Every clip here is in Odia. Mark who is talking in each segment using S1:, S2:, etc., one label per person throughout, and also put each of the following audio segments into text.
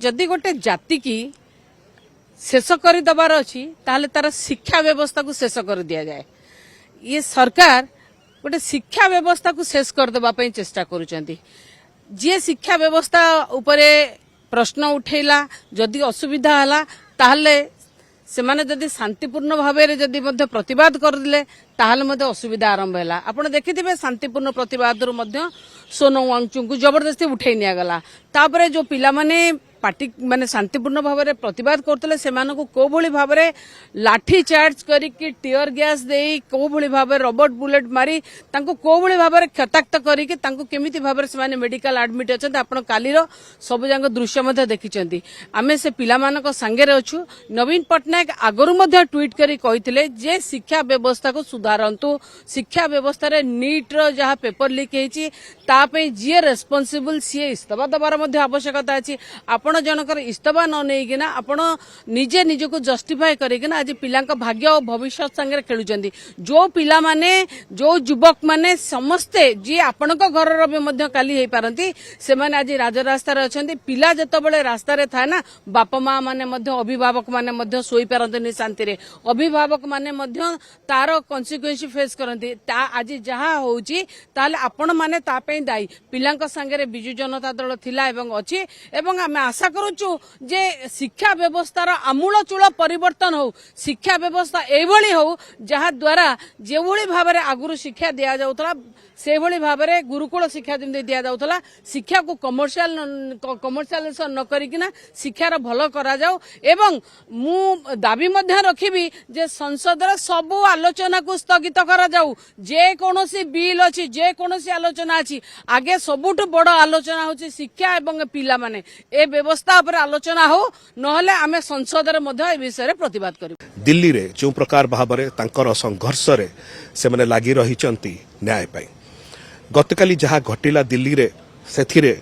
S1: ଯଦି ଗୋଟେ ଜାତିକି ଶେଷ କରିଦେବାର ଅଛି, ତାହେଲେ ତାର ଶିକ୍ଷା ବ୍ୟବସ୍ଥାକୁ ଶେଷ କରିଦିଆଯାଏ। ଇଏ ସରକାର ଗୋଟେ ଶିକ୍ଷା ବ୍ୟବସ୍ଥାକୁ ଶେଷ କରିଦେବା ପାଇଁ ଚେଷ୍ଟା କରୁଛନ୍ତି। ଯିଏ ଶିକ୍ଷା ବ୍ୟବସ୍ଥା ଉପରେ ପ୍ରଶ୍ନ ଉଠେଇଲା, ଯଦି ଅସୁବିଧା ହେଲା, ତାହେଲେ ସେମାନେ ଯଦି ଶାନ୍ତିପୂର୍ଣ୍ଣ ଭାବରେ ଯଦି ମଧ୍ୟ ପ୍ରତିବାଦ କରିଦେଲେ, ତାହେଲେ ମଧ୍ୟ ଅସୁବିଧା ଆରମ୍ଭ ହେଲା। ଆପଣ ଦେଖିଥିବେ, ଶାନ୍ତିପୂର୍ଣ୍ଣ ପ୍ରତିବାଦରୁ ମଧ୍ୟ ସୋନମ ୱାଙ୍ଗଚୁଙ୍କୁ ଜବରଦସ୍ତି ଉଠେଇ ନିଆଗଲା। ତାପରେ ଯୋଉ ପିଲାମାନେ ପାର୍ଟି ମାନେ ଶାନ୍ତିପୂର୍ଣ୍ଣ ଭାବରେ ପ୍ରତିବାଦ କରୁଥିଲେ, ସେମାନଙ୍କୁ କୋଉଭଳି ଭାବରେ ଲାଠି ଚାର୍ଜ କରିକି, ଟିୟର ଗ୍ୟାସ୍ ଦେଇ, କୋଉଭଳି ଭାବରେ ରବର ବୁଲେଟ ମାରି, ତାଙ୍କୁ କୋଉଭଳି ଭାବରେ କ୍ଷତାକ୍ତ କରିକି, ତାଙ୍କୁ କେମିତି ଭାବରେ ସେମାନେ ମେଡିକାଲ ଆଡମିଟ୍ ଅଛନ୍ତି, ଆପଣ କାଲିର ସବୁଯାକ ଦୃଶ୍ୟ ମଧ୍ୟ ଦେଖିଛନ୍ତି। ଆମେ ସେ ପିଲାମାନଙ୍କ ସାଙ୍ଗରେ ଅଛୁ। ନବୀନ ପଟ୍ଟନାୟକ ଆଗରୁ ମଧ୍ୟ ଟ୍ୱିଟ୍ କରି କହିଥିଲେ ଯେ ଶିକ୍ଷା ବ୍ୟବସ୍ଥାକୁ ସୁଧାରନ୍ତୁ। ଶିକ୍ଷା ବ୍ୟବସ୍ଥାରେ ନିଟ୍ର ଯାହା ପେପର ଲିକ୍ ହେଇଛି, ତା ପାଇଁ ଯିଏ ରେସ୍ପନ୍ସିବଲ, ସିଏ ଇସ୍ତଫା ଦେବାର ମଧ୍ୟ ଆବଶ୍ୟକତା ଅଛି। ଆପଣ ଜଣଙ୍କର ଇସ୍ତଫା ନ ନେଇକିନା, ଆପଣ ନିଜେ ନିଜକୁ ଜଷ୍ଟିଫାଏ କରିକିନା ଆଜି ପିଲାଙ୍କ ଭାଗ୍ୟ ଓ ଭବିଷ୍ୟତ ସାଙ୍ଗରେ ଖେଳୁଛନ୍ତି। ଯୋଉ ପିଲାମାନେ, ଯୋଉ ଯୁବକମାନେ ସମସ୍ତେ, ଯିଏ ଆପଣଙ୍କ ଘରର ବି ମଧ୍ୟ କାଲି ହେଇପାରନ୍ତି, ସେମାନେ ଆଜି ରାଜରାସ୍ତାରେ ଅଛନ୍ତି। ପିଲା ଯେତେବେଳେ ରାସ୍ତାରେ ଥାଏ ନା, ବାପା ମା ମାନେ ମଧ୍ୟ, ଅଭିଭାବକ ମାନେ ମଧ୍ୟ ଶୋଇପାରନ୍ତିନି ଶାନ୍ତିରେ। ଅଭିଭାବକ ମାନେ ମଧ୍ୟ ତାର କନସିକ୍ୱେନ୍ସ ଫେସ୍ କରନ୍ତି। ତା ଆଜି ଯାହା ହଉଛି, ତାହେଲେ ଆପଣ ମାନେ ତା ପାଇଁ ଦାୟୀ। ପିଲାଙ୍କ ସାଙ୍ଗରେ ବିଜୁ ଜନତା ଦଳ ଥିଲା ଏବଂ ଅଛି ଏବଂ ଆମେ ଆଶା କରୁଛୁ ଯେ ଶିକ୍ଷା ବ୍ୟବସ୍ଥାର ଆମୂଳଚୂଳ ପରିବର୍ତ୍ତନ ହଉ। ଶିକ୍ଷା ବ୍ୟବସ୍ଥା ଏଇଭଳି ହଉ, ଯାହା ଦ୍ୱାରା ଯେଉଁଭଳି ଭାବରେ ଆଗରୁ ଶିକ୍ଷା ଦିଆଯାଉଥିଲା, ସେଇଭଳି ଭାବରେ ଗୁରୁକୁଳ ଶିକ୍ଷା ଯେମିତି ଦିଆଯାଉଥିଲା, ଶିକ୍ଷାକୁ କମର୍ସିଆଲାଇଜେସନ ନ କରିକିନା ଶିକ୍ଷାର ଭଲ କରାଯାଉ। ଏବଂ ମୁଁ ଦାବି ମଧ୍ୟ ରଖିବି ଯେ ସଂସଦର ସବୁ ଆଲୋଚନାକୁ ସ୍ଥଗିତ କରାଯାଉ। ଯେକୌଣସି ବିଲ୍ ଅଛି, ଯେକୌଣସି ଆଲୋଚନା ଅଛି, ଆଗେ ସବୁଠୁ ବଡ ଆଲୋଚନା ହଉଛି ଶିକ୍ଷା ଏବଂ ପିଲାମାନେ। ଏ ବ୍ୟବସ୍ଥା ଉପରେ ଆଲୋଚନା ହଉ, ନହେଲେ ଆମେ ସଂସଦରେ ମଧ୍ୟ ଏ ବିଷୟରେ ପ୍ରତିବାଦ କରିବୁ।
S2: ଦିଲ୍ଲୀରେ ଯେଉଁ ପ୍ରକାର ଭାବରେ ତାଙ୍କର ସଂଘର୍ଷରେ ସେମାନେ ଲାଗି ରହିଛନ୍ତି ନ୍ୟାୟ ପାଇଁ, ଗତକାଲି ଯାହା ଘଟିଲା ଦିଲ୍ଲୀରେ, ସେଥିରେ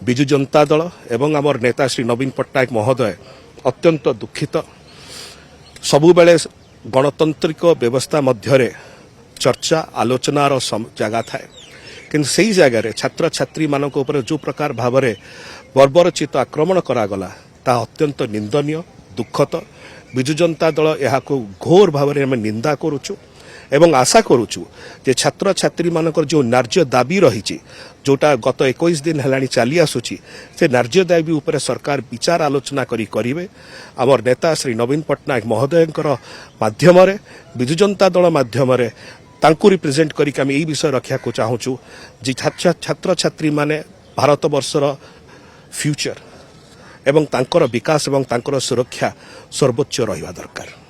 S2: ବିଜୁ ଜନତା ଦଳ ଏବଂ ଆମର ନେତା ଶ୍ରୀ ନବୀନ ପଟ୍ଟନାୟକ ମହୋଦୟ ଅତ୍ୟନ୍ତ ଦୁଃଖିତ। ସବୁବେଳେ ଗଣତାନ୍ତ୍ରିକ ବ୍ୟବସ୍ଥା ମଧ୍ୟରେ ଚର୍ଚ୍ଚା ଆଲୋଚନାର ଜାଗା ଥାଏ, କିନ୍ତୁ ସେଇ ଜାଗାରେ ଛାତ୍ରଛାତ୍ରୀମାନଙ୍କ ଉପରେ ଯେଉଁ ପ୍ରକାର ଭାବରେ ବର୍ବରଚିତ ଆକ୍ରମଣ କରାଗଲା, ତାହା ଅତ୍ୟନ୍ତ ନିନ୍ଦନୀୟ, ଦୁଃଖଦ। ବିଜୁ ଜନତା ଦଳ ଏହାକୁ ଘୋର ଭାବରେ ଆମେ ନିନ୍ଦା କରୁଛୁ ଏବଂ ଆଶା କରୁଛୁ ଯେ ଛାତ୍ରଛାତ୍ରୀମାନଙ୍କର ଯେଉଁ ନ୍ୟାର୍ଯ୍ୟ ଦାବି ରହିଛି, ଯେଉଁଟା ଗତ 21 ଦିନ ହେଲାଣି ଚାଲି ଆସୁଛି, ସେ ନ୍ୟାର୍ଯ୍ୟ ଦାବି ଉପରେ ସରକାର ବିଚାର ଆଲୋଚନା କରି କରିବେ। ଆମର ନେତା ଶ୍ରୀ ନବୀନ ପଟ୍ଟନାୟକ ମହୋଦୟଙ୍କର ମାଧ୍ୟମରେ, ବିଜୁ ଜନତା ଦଳ ମାଧ୍ୟମରେ ତାଙ୍କୁ ରିପ୍ରେଜେଣ୍ଟ କରିକି ଆମେ ଏଇ ବିଷୟ ରଖିବାକୁ ଚାହୁଁଛୁ ଯେ ଛାତ୍ରଛାତ୍ରୀମାନେ ଭାରତବର୍ଷର ଫ୍ୟୁଚର ଏବଂ ତାଙ୍କର ବିକାଶ ଏବଂ ତାଙ୍କର ସୁରକ୍ଷା ସର୍ବୋଚ୍ଚ ରହିବା ଦରକାର।